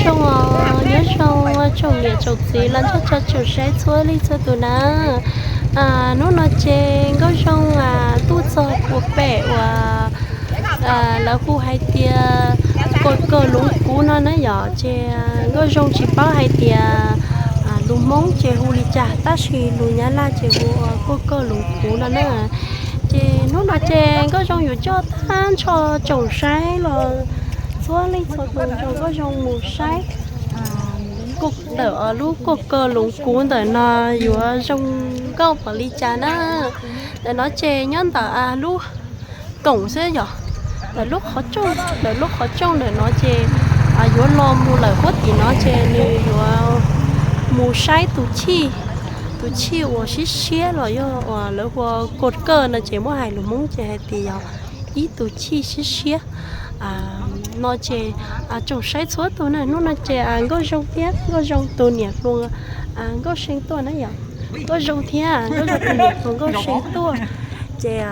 Zoo os, nyob zoo tsoom niam tsoom txiv los nrog rau tsoom saib txhua leej txhua tus na. Hnub no ces Nkauj Zoo tuaj txog puag pem uas lawv hu hais tias Kos Kawg Loos Kuv no na yom. Ces Nkauj Zoo tsis paub hais tias lus Hmoob ces hu li cas, tab sis lus Nyab Laj ces hu ua Kos Kawg Loos Kuv no na. Ces hnub no ces Nkauj Zoo yuav coj tag nrho tsoom saib los txhua leej txhua tus nrog Nkauj Zoo mus saib ntawm lub Kos Kawg Loos Kuv ntawm no yuav zoo nkauj npaum li cas na. Ntawm no ces nyob ntawm lub koom xwb yom, ntawm lub qhov rooj, ntawm lub qhov rooj ntawm no ces yuav los mus lawm puag tim no ces nws yuav mus saib tus chij, tus chij uas siab siab los yog uas lawv hu ua Kos Kawg no ces muab hais lus Hmoob ces hais tias yog ib tus chij siab siab no ces tsoom saib txhua tus na, hnub no ces Nkauj Zoo thiab Nkauj Zoo tus niam hluas Nkauj See tuaj na yom. Nkauj Zoo thiab Nkauj Zoo tus niam hluas Nkauj See tuaj ces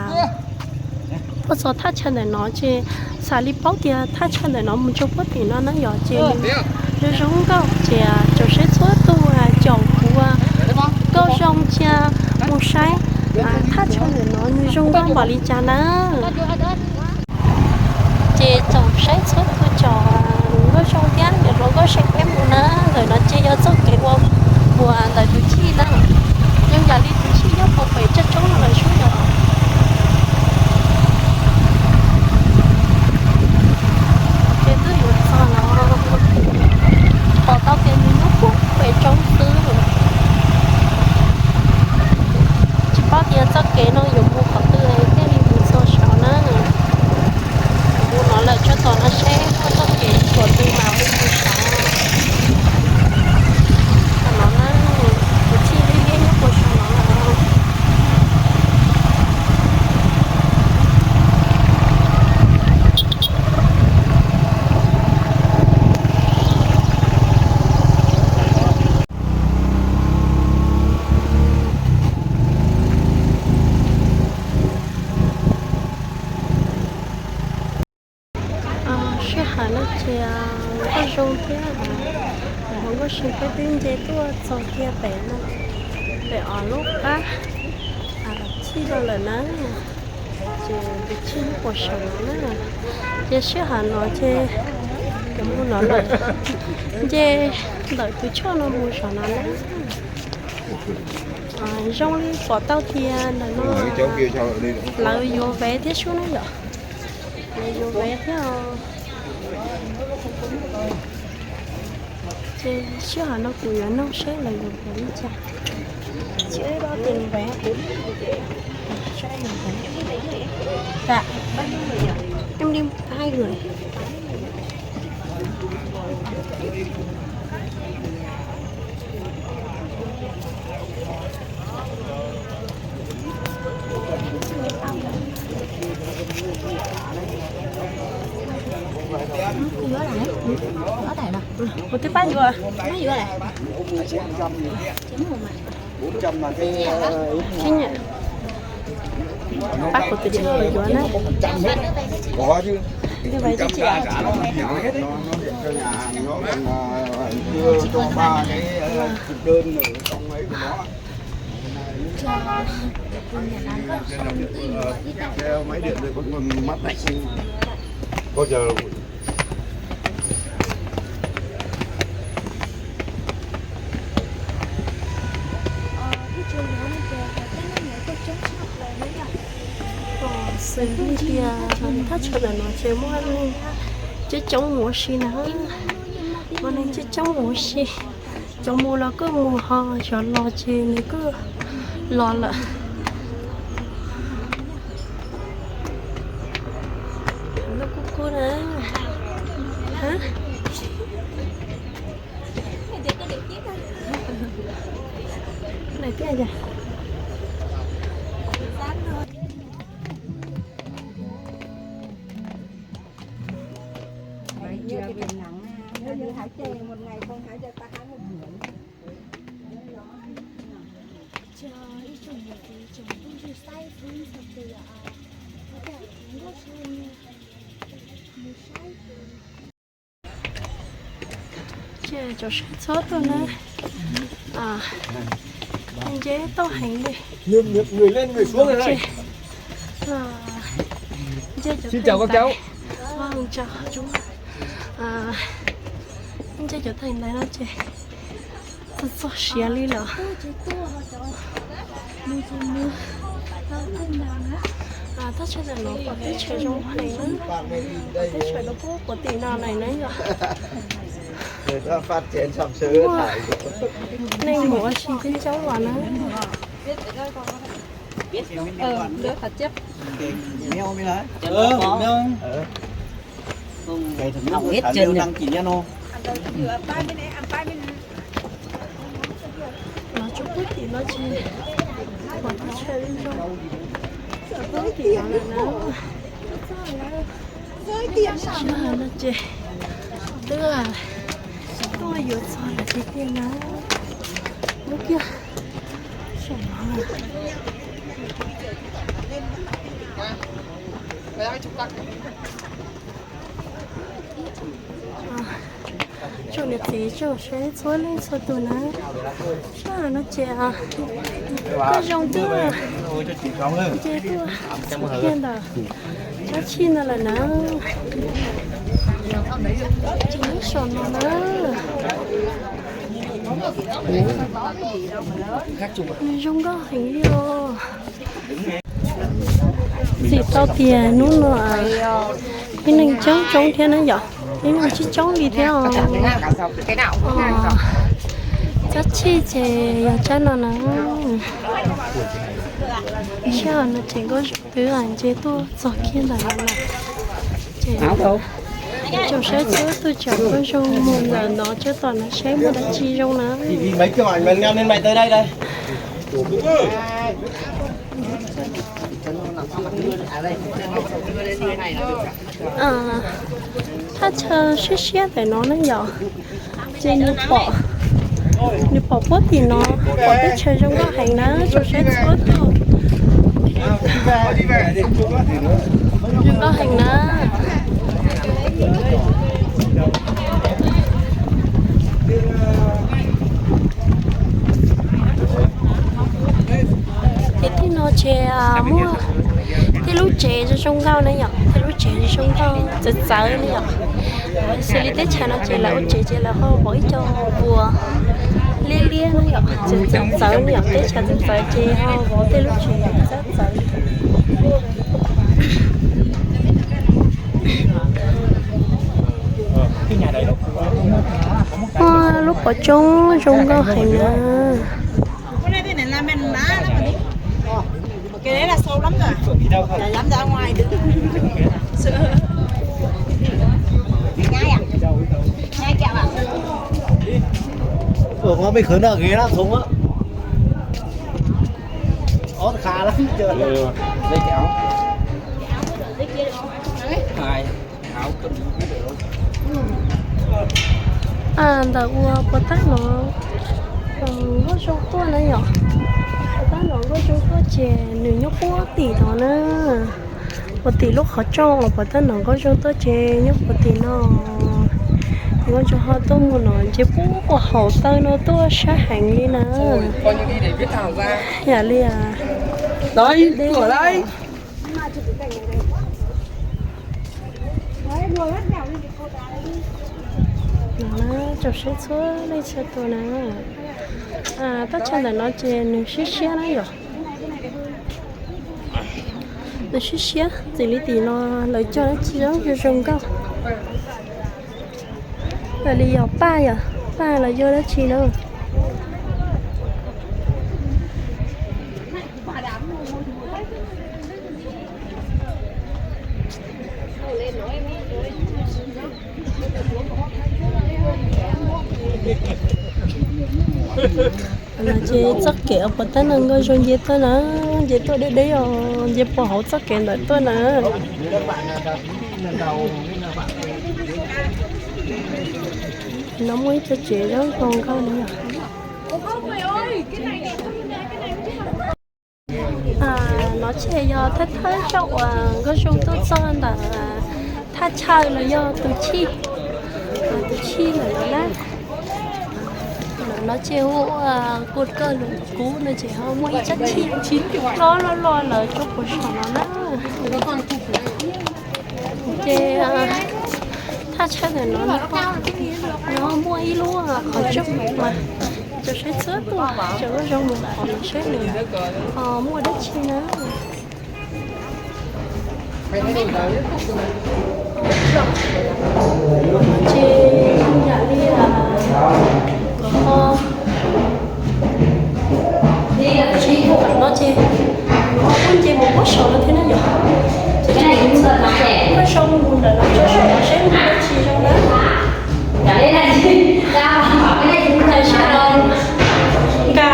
tuaj txog thaj chaw ntawm no ces xav li paub tias thaj chaw ntawm no mus rau puag tim no na yom. Ces zoo zoo nkauj ces tsoom saib txhua tus caum kuv Nkauj Zoo cia mus saib thaj chaw ntawm no nws zoo nkauj npaum li cas na. Ces tsoom saib txhua tus caum Nkauj Zoo thiab niam hluas Nkauj See peb mus na. Ntawm no ces yog txoj kev ua mus ntawm tus chij na, zoo yam li tus chij nyob puag pem tsob roob no lawm sub yom. Ces twb yuav txog no, pom tau tias nws nyob puag pem roob xwb. Tsis paub tias txoj kev no yuav mus qhov twg thiaj li mus txog saud na. Mus no lawm tso tom no seb muaj txoj kev qhov twg mas mus saud. Tom no na, tus chij liab liab nyob puag saum no lawm. Sij hawm no ces Nkauj Zoo thiab Nkauj See peb twb nce tuaj txog kiag pem no, pem os lub qab chij no lawm na. Ces tus chij nyob puag saum no na. Ces sij hawm no ces yuav mus no lawm, nce ntawm tus choj no mus saum no na. Zoo li pom tau tias ntawm no lawv yuav vev thiab sub na yom. Lawv yuav vev thiab os. Ces sij hawm no kuv yuav nug seb lawv yuav vev li cas. Em đi hai người. Kuv twb pab yuav. Pab kuv tus tsis tau yuav na. Twb pab yuav tsis tau. Xws li tias thaj chaw ntawm no ces muaj neeg coob coob mus ua si na, muaj neeg coob coob mus ua si. Cov mus los kuj mus, ho cov los ces nws kuj los lawm. Lub kub kub na. Daim tiaj yog. Ces cov saib txhua tus na, nce tau heev li. Ces nce cov teem ntaiv, nce cov teem ntaiv no ces txog txog siav li lawm. Tab sis ntawm no pom teb chaws zoo heev na, pom teb chaws rau puag tim no lawm na yom. Muaj neeg mus ua si coob coob los na. Los tsuas puag tim no ces pom teb chaws zoo, puag tim no lawm na. Sij hawm no ces twb tuaj yuav txog lawm tiag tiag na. Lub kiag saum no. Tsoom niam txiv tsoom saib txhua leej txhua tus na, sij hawm no ces kuj zoo tuaj, nce tuaj txog kiag ntawm Tsab Tshij no lawm na. Ces lub saum no na, nws zoo nkauj heev li os. Txim tau tias hnub no tib neeg coob coob thiab na yom, tib neeg coob coob li thiab os. Tsab Tshij ces yog tsab no na. Sij hawm no ces nkauj zoo twb nce tuaj txog kiag ntawm no lawm. Ces tsoom saib txhua tus, tsam nkauj zoo mus ntawm no tsob tom no saib muaj dab tsi zoo na. Thaj chaw siab siab ntawm no na yom, ces nws pom, nws pom puag tim no, pom teb chaws zoo nkauj heev na, tsoom saib txhua tus. Zoo nkauj heev na. Ces tej no ces muaj tej lub tsev zoo zoo nkauj na yom, tej lub tsev zoo zoo nkauj txawv txawv na yom. Xws li teb chaws no ces lawv ua tsev ces lawv ho vov ib co vuas liab liab na yom, txawv txawv na yom, teb chaws txawv txawv ces ho vov tej lub tsev txawv txawv. Lub qhov tsoo zoo nkauj heev na. Ua mej khawv noj kev lab txhoov, ob qha lab. Ntawm uas puas tab no nkauj zoo tuaj na yom, puas tab no nkauj zoo tuaj ces nws nyob puag tim no na. Puag tim lub qhov tsoo uas puas tab no nkauj zoo tuaj ces nyob puag tim no. Nkauj zoo ho tuaj mus no nce puag hauv taw no tuaj sab heev li na. Yam li tsoom saib txhua leej txhua tus na. Thaj chaw ntawm no ces nws siab siab na yom. Nws siab siab txim li tim no lawv cog dab tsi zoo zoo nkauj. Yam li yog paj yom, paj los yog dab tsi na. No ces txoj kev uas puas tab no nkauj zoo nce tuaj na, nce tuaj deb deb os, nce puag hauv txoj kev ntawd tuaj na. No muaj ib txoj tsev zoo zoo nkauj na. No ces yog thawj thawj zaug uas nkauj zoo tuaj txog ntawm thaj chaw los yog tus chij, tus chij ntawm no na. No ces hu ua Kub Kawg Lus Kub no ces ho muaj ib tsob chij loj loj loj lawv tso puag saum no na. Ces thaj chaw ntawm no no muaj ib lub qhov rooj mas cov saib txhua tus cov lub zoo mus qhov no saib nws muaj dab tsi na. Ces yam li no ces kuj nce mus puag saum no thiab na yom. Ces kuj zoo mus ntawm no tso saum no saib muaj dab tsi zoo na. Tam sim no nkag hauv tam tus chij lawm na.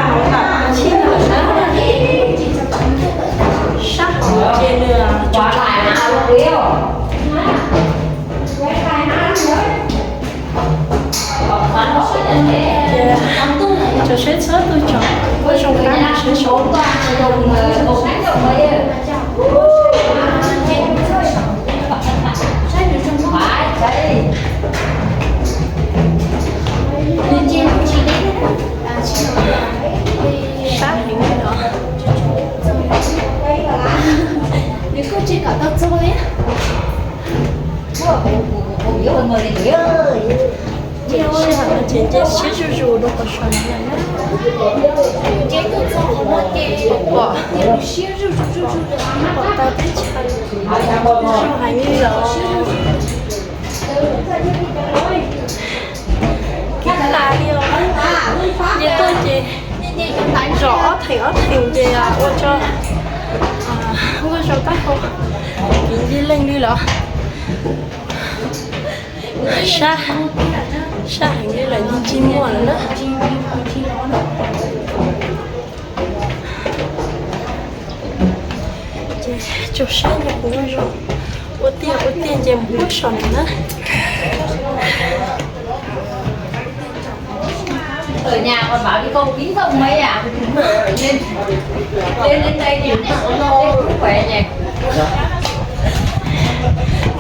Sab hauv ces nws cov saib txhua tus cov kuj zoo qab saib saum. Sab heev li no. Nws kuj tsis kom tau txog li. Ces nce siab zuj zus rau qhov saum no lawm na. Nce tuaj txog qhov no ces pom, siab zuj zus zuj zus, pom tau teb chaws zoo heev li lawm. Kib tas li os. Nce tuaj ces zom ob theem ob theem ces ua tso nkuaj zau taub hau, kib nce leej li lawm. Sab, sab heev li lawm, nce tsis muaj lawm na. Ces tsaug siab nyob kuv zoo ua tiag ua tiag nce mus puag saum no na.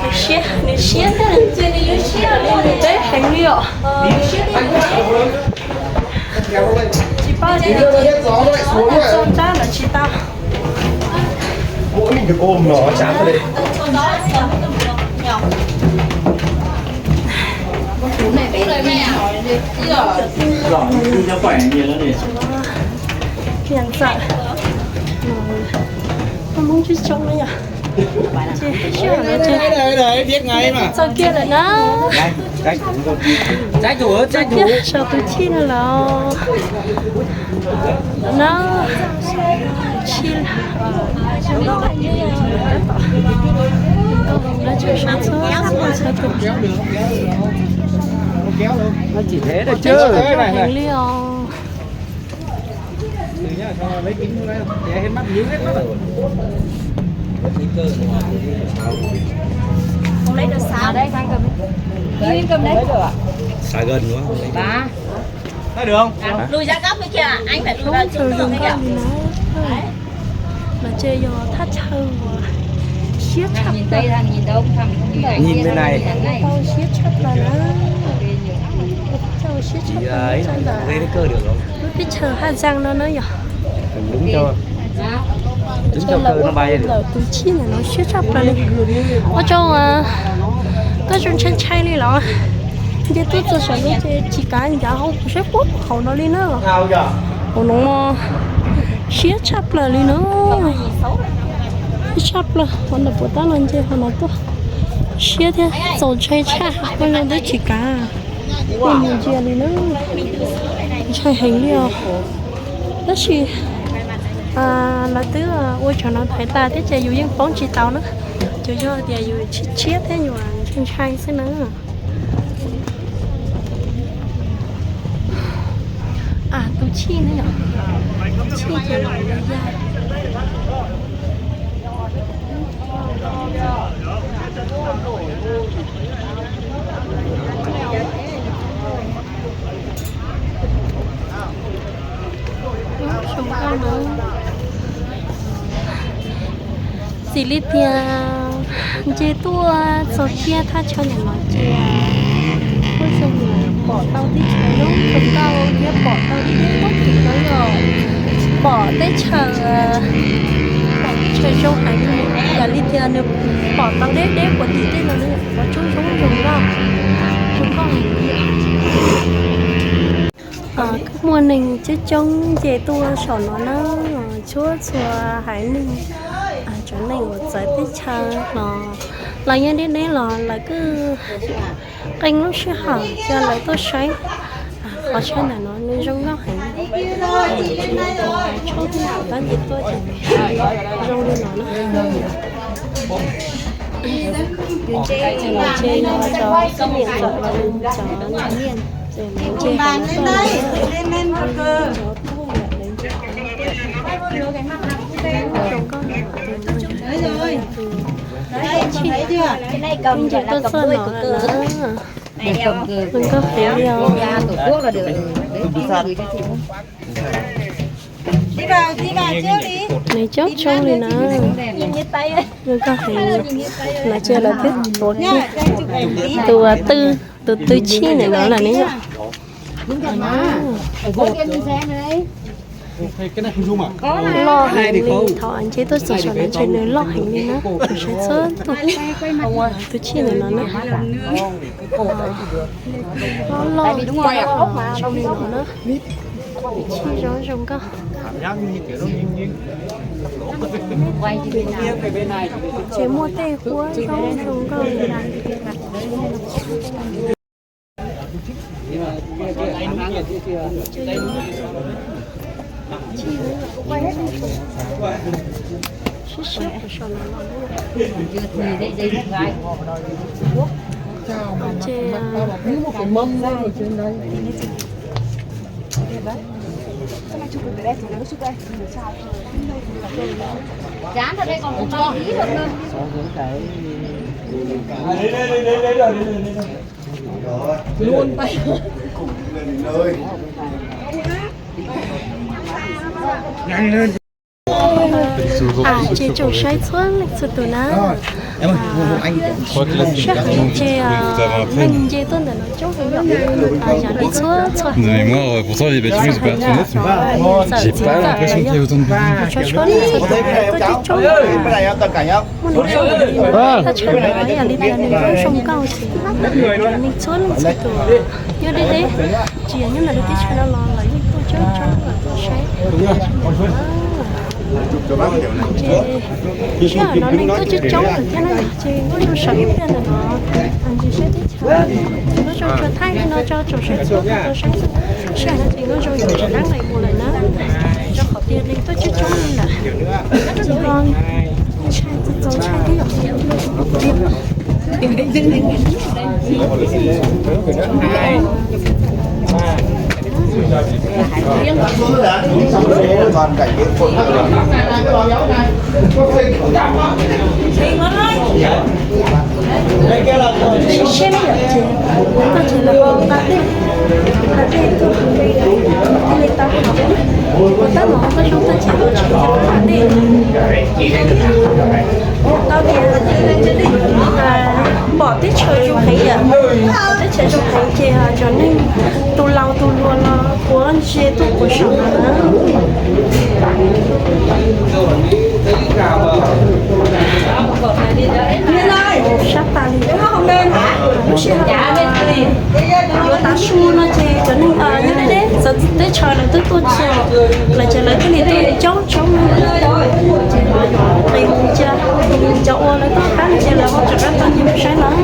Nws siab, nws siab thiab nws txia nws yuav siab li nws deb heev li os. Tsis paub tias txog nrab lawm tsis tau. Niam ntxawm, Hmoob tsis tsoom na yom. Ces sij hawm no ces txog kiag lawm na. Txog kiag saum tus chij no lawm na. Chij no tseem sab txhua txhua tus. Teb chaws heev li os. Lub zoo nkauj li no. Mas ces yog thaj chaw uas siab tshaj plaws, tau siab tshaj plaws na. Thaj chaw siab tshaj plaws ntawm lub teb chaws Haj Zaaj no na yom. Ntawm tus chij ntawm no siab tshaj plaws li. Ua tsaug, koj zoo ntshai ntshai li los? Nce tuaj txog saum no ces tsis kav ncav hauv kuv saib puag hauv no li na. Hauv no siab tshaj plaws li na. Siab tshaj plaws, hauv ntawm puas tab no nce hauv no tuaj. Siab thiab txaus ntshai tshaj, koj zoo twb tsis kav. Ua mus ntsia li na, ntshai heev li os. Tab sis lawv twb ua cov no thaiv tas thiab ces yus yeej poob tsis tau na. Ces yog tias yus tshiab tshiab thiab yus ntshai ntshai xwb na. Tus chij ne yom, tus chij ces ya. Txim li tias nce tuaj txog kiag thaj chaw ntawm no ces kuj tseem pom tau teb chaws zoo nkauj thiab Pom tau deb deb puag tim no yog pom teb chaws, pom teb chaws zoo heev li, yam li tias nws pom tau deb deb puag tim tej no, qhov tsob zoo zoo nkauj, zoo nkauj heev li. Kuj muaj neeg coob coob nce tuaj saum no na, txhua txhua haiv neeg, cov neeg uas txawv teb chaws los, los yeej deb deb los lawv kuj qee lub sij hawm coj lawv tuaj saib. Qhov saib ntawm no nws zoo nkauj heev, tsob tab nce tuaj ces zoo li no na. Ces yog cov xib niam ntxawm los cov niam, ces lawv nce qhov no tuaj, cov tuaj lawv nce qhov no tuaj, zoo nkauj heev, tus no yog tus, tus, tus nce tuaj txog no lawm na. Zoo nkauj heev li os. Nws coob coob li na. Zoo nkauj heev. Lawv cia lawv twb tuav kiag tus, tus tw tsij ntawm no lawm ne yom. Loj heev li, thaum nce tuaj txog saum no ntshe nws loj heev li na. Saib txhua tus, tus tsij ntawm no na. Loj loj zoo li no na. Tsij zoo zoo nkauj. Ces muaj tej huab zoo zoo nkauj. Sib siab puag saum no los. Ces Ces tsoom saib txhua leej txhua tus na, sab heev ces neeg nce tuaj ntawm no coob heev yom, yam li txhua txhua txawm txiv txawm yog tsob tshua leej txhua tus tuaj coob coob. Muaj neeg tuaj ntawm no yam li tias nws zoo zoo nkauj ces neeg txhua leej txhua tus nyob deb deb, tsis yog nyob ntawm lub teb chaws no los lawv yeej tuaj coob coob los tuaj saib. Ces sij hawm no neeg tuaj coob coob lawm thiab na, ces nkauj zoo sawv ib pliag ntawm no, ntsis saib teb chaws, nkauj zoo tsuas thaij li no tso tsoom saib txhua tus tau saib xwb. Sij hawm no ces nkauj zoo yuav tsis dab nqes mus lawm na, rau qhov tias neeg tuaj coob coob li lawm. Ntshai txaus ntshai thiab yom. Siab siab yom ces, koj ces los nqa dej, nqa dej tuaj, thiaj li tau. Tab mas koj zoo tuaj ces tsis nqa dej. Tau tias pom teb chaws zoo heev yom, pom teb chaws zoo heev ces cov neeg tus laus tus hluas los puav ntse tuaj puag saum no na. Sab tas li, lub sij hawm yuav tav su no ces cov neeg nyob deb deb txawv teb chaws lawv twb tuaj txog lawm ces lawv thiaj li tuaj coob coob. Ces qis mus cia, cov uas lawv tuaj qab no ces lawv ho rov qab tau ncig mus saib lawm.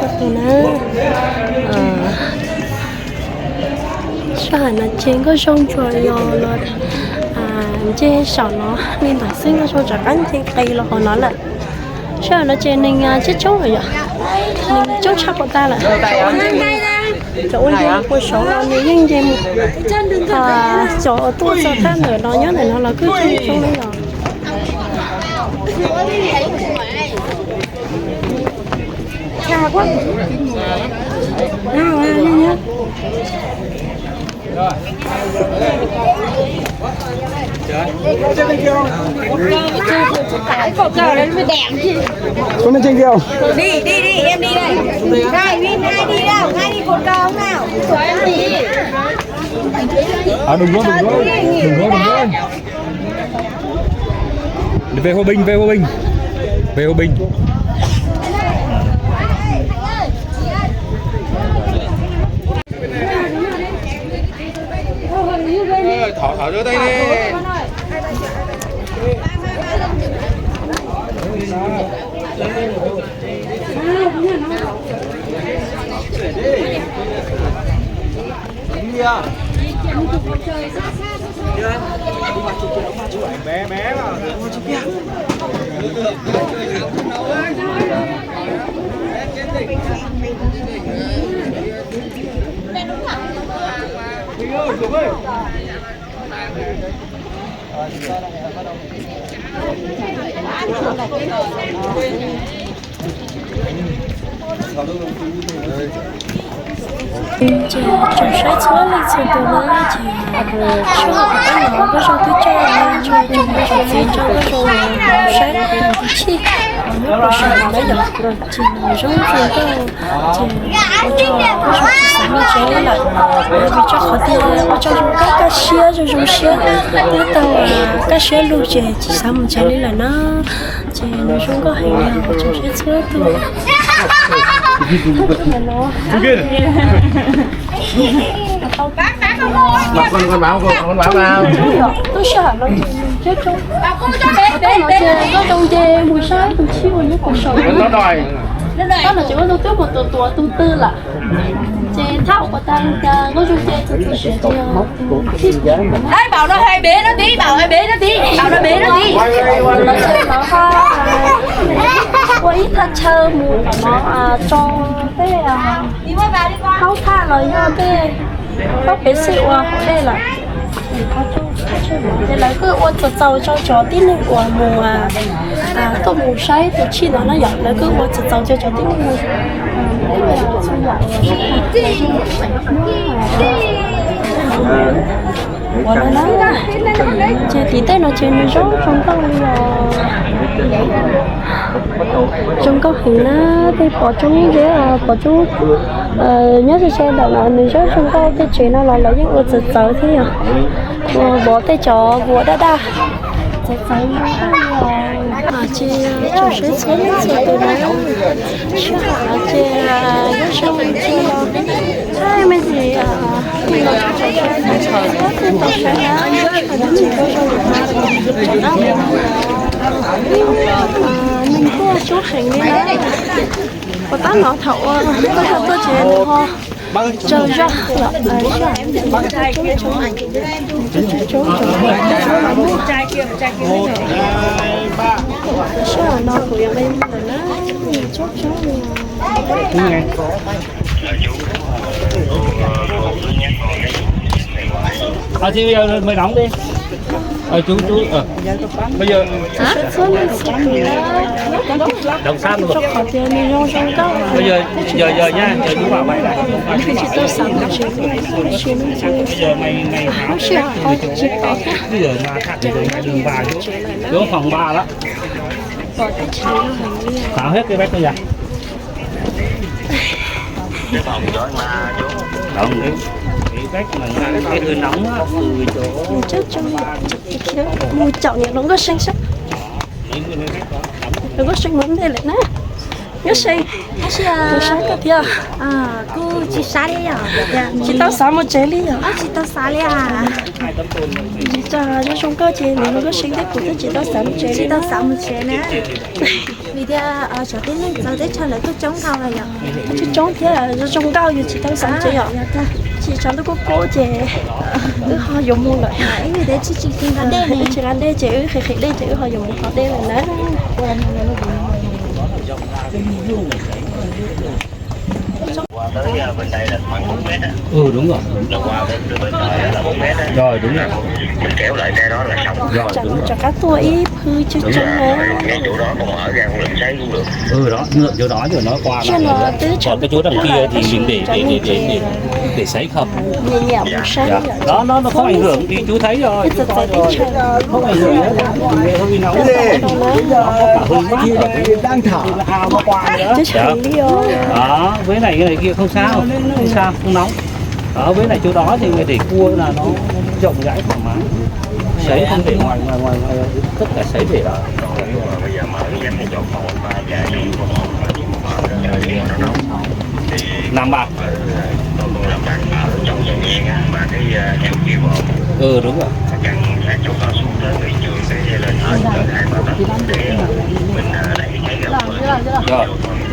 Tus na, sij hawm no ces Nkauj Zoo tsuas yog los nce saum no li ntawd xwb, Nkauj Zoo rov qab nce qis los hauv no lawm. Sij hawm no ces neeg coob coob lawm yom, neeg coob tshaj puas tag lawm. Cov ua nce mus puag saud los nws yeej nce mus, cov tuaj txog thaj ntawm no nyob ntawm no los kuj coob coob li los. Có nói trên kia không? Đi, đi, đi, em đi đây. Đây, Vin, ai đi đâu? Ai đi cột cờ không nào? À, đừng có, đừng có, đừng có, đừng có. Về Hòa Bình, về Hòa Bình. Về Hòa Bình. Thỏ, thỏ giơ tay đi. Ces tsoom saib txhua leej txhua tus na, ces sij hawm no Nkauj Zoo twb coj tsoom txiv tsoom txiv tso Nkauj Zoo saib tus chij nyob puag saum no yom. Ces nws zoo zoo nkauj, ces ua rau Nkauj Zoo tsis xav mus tsev li lawm, vim rau qhov tias ua rau Zoo nkauj kaj siab zoo zoo siab, twb tau kaj siab lug ces tsis xav mus tsev li lawm na. Ces nws zoo nkauj heev li os tsoom saib txhua tus. Tub sij hawm no ces Nkauj Zoo nce mus saib tus chij uas nyob puag saum no. Tab no ces Nkauj Zoo twb mus tuav tuav tus twg lawm. Ces thab ua tas li cas Nkauj Zoo ces tus tus siav ces yog tus chij. Đấy, bảo nó hơi bế nó tí, bảo hơi bế nó tí, bảo nó bế nó tí. Lawv ces lawv ho ua ib thaj chaw mus tom no tso tej khaub thaj los yog tej khaub pev xij ua hauv dej lawm. Ces lawv kuj ua txaus txaus rau cov tib neeg uas mus tuaj mus saib tus chij no na yom, lawv kuj ua txaus txaus rau cov tib neeg mus. Ua no na, ces tim tej no ces nws zoo zoo nkauj li os. Zoo nkauj heev na, tej pov roob zeb pov roob nyob ze ze ntawm no nws zoo zoo nkauj, tej tsev no los lawv yeej ua txawv txawv thiab yom. Ua vov tej cov vuas daj daj, txawv txawv zoo nkauj li os. Ces tsoom saib txhua leej txhua tus na, sij hawm no ces Nkauj Zoo tsuas los saib me ntsis, tsoom saib na, sij hawm no ces Nkauj Zoo neeg tuaj coob heev li na. Puas tab no thaum ua Nkauj Zoo tuaj ces nws ho tsawg zog lawm, sij hawm no ces coob coob, sij hawm no kuv yuav nqe mus lawm na, coob coob. Ờ, thì bây giờ mời đóng đi. Ờ, chú, chú, ờ. Bây giờ đóng sáp luôn. Bây giờ, giờ, giờ nhá, giờ chú bảo vậy này. Bây giờ mày, mày tháo cái bếp đi. Bây giờ mà thằng này mày đừng vào. Chú phòng ba đó. Tháo hết cái bếp đi à. Đóng đi. Cái bếp mà cái, cái hơi nóng á, từ chỗ. Mus caum niam hluas nkauj see saib. Hluas nkauj see mus ntej lawm na. Nkauj see, tus sab koj thiab. Kuv tsis sab li os. Tsis tau xav mus tsev li os. Tsis tau xav li os. Tsis tau zoo zoo nkauj ces niam hluas nkauj see thiab kuv twb tsis tau xav mus tsev li. Tsis tau xav mus tsev na. Vim tias cov tib neeg txawv teb chaws lawv tuaj coob nkaus lawm yom. Tuaj coob thiab zoo nkauj yus tsis tau xav ntsev yom. Tsis tshav ntuj kub kub ces wb ho yuav mus lawm. Wb tsis nqa dej ces wb qhia qhia dej ces wb ho yuav mus hov dej lawm na. Rov qab tuaj ib phwj coob coob na. Saib no twb tshav ntuj kub kub lawm tab sis cov neeg ces nyiam nyiam mus saib yom. Twb txawv txawv teb chaws. Cov tshav li os. Nằm à? Ừ, đúng rồi.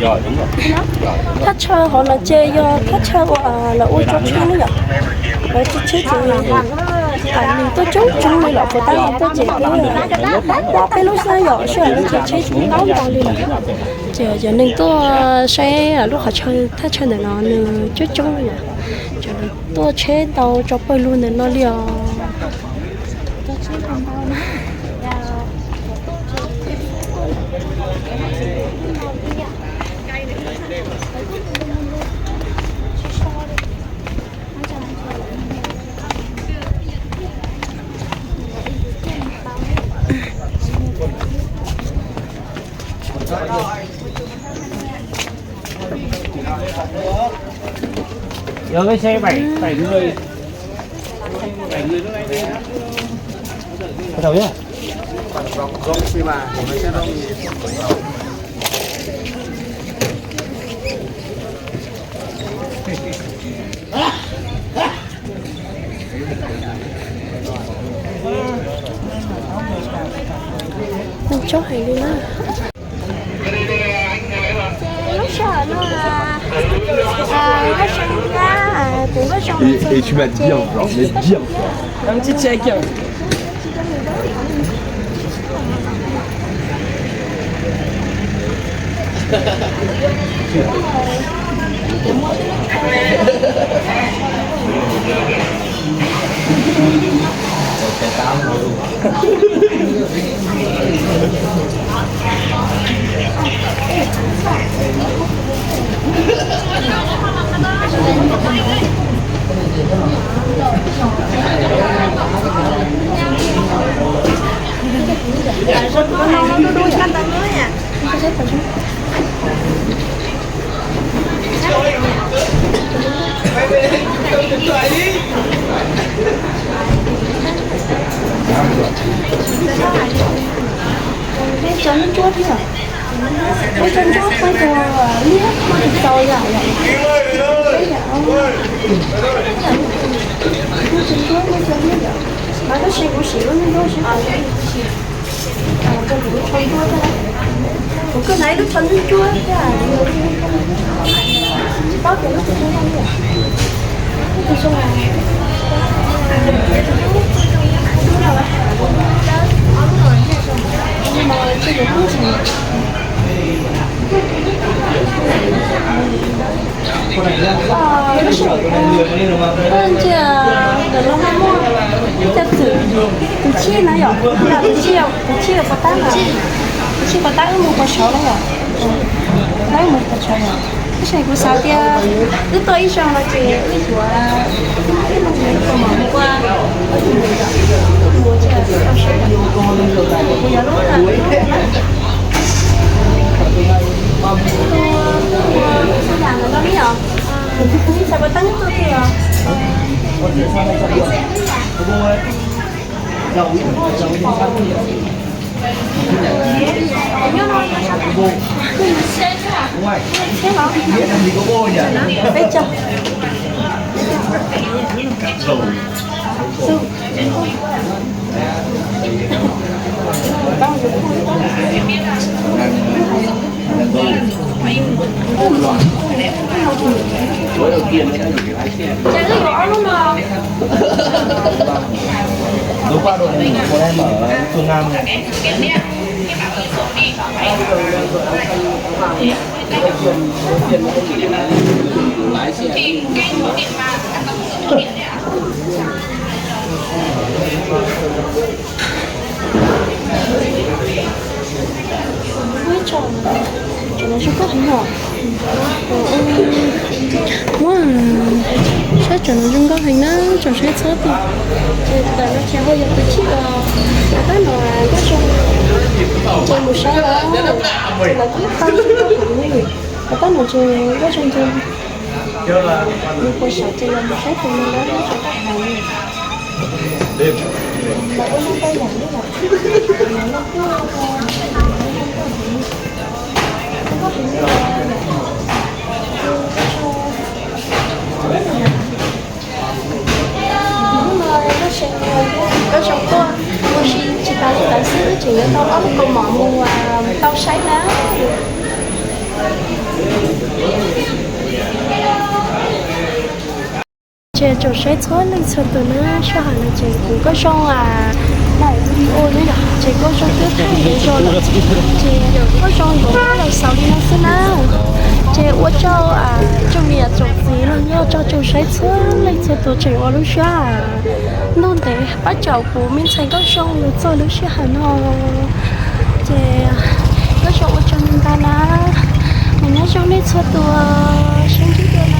Rồi, rồi, đúng rồi. Rồi, đúng rồi. Thaj chaw hov no ces yog thaj chaw uas lawv ua tso tshiab ne yom. Lawv tso tshiab ces nws tuaj coob coob li lawm, puas tab lawv tuaj ces twb peb lub xyoo yom, sij hawm no ces tsheb tsis ntau ntau li lawm. Ces cov neeg tuaj saib lub qhov chaw thaj chaw ntawm no nws coob coob li yom. Cov tuaj tsheb tau tso pawg lug ntawm no li os. Yo, cái xe bảy, bảy người. Bảy người lúc nãy đi á. Bắt đầu nhá. Nws tsob heev li na. Lub sij hawm no, nkauj zoo, kuv nkauj zoo, Cov ntsuab thiab. Muaj cov ntsuab, muaj cov liab, muaj cov txaus yom. Muaj cov ntsuab, muaj cov liab yom. Mas lub sij kuv siv lub ntsuab sib pab. Kuv kawg hnav ib lub tsho ntsuab thiab. Tsis paub tias lub twg ntsuab li. Ntsia ntawm no muaj cov txwm, tus chij na yom, tus chij, tus chij puas tab na, tus chij puas tab wb mus puas saud na yom, tab wb mus puas saud yom. Tab sis kuv xav tias wb tuaj ib zaug no ces wb yuav ib lub mus ua, kuv yuav lub, xav puas tab tuaj tiag. Peb caug. Ua, cov no zoo nkauj heev os. Ua, saib cov no zoo nkauj heev na, tsoom saib txhua tus. Ces ntawm no ces ho yog tus thib uas tab no Nkauj Zoo, ces mus saib lawv, ces lawv twb tau tsis tau heev li. Tab no ces Nkauj Zoo ces nws puas saum ces yog mus saib tus no lawv twb tsis tau heev li. Lawv ua neej tau yam li lawm. Hnub no Nkauj Zoo tuaj ua si tsis tas li ntawd xwb, tseem yuav tau ob lub kaus mom mus tau saib na. Ces tsoom saib txhua leej txhua tus na, sij hawm no ces kuv Nkauj Zoo laim video na yom, ces Nkauj Zoo twb thaij zoo lawm, ces Nkauj Zoo yuav muab los xaus li no xwb na. Ces ua tsaug tsoom niam tsoom txiv los yog tsoom saib txhua leej txhua tus tseem ua lub siab ntuj ntev pab caum kuv me ntxhais Nkauj Zoo los txog lub sij hawm no. Ces Nkauj Zoo ua tsaug ntau ntau na, mus nyob zoo nej txhua tus, sib ntsib dua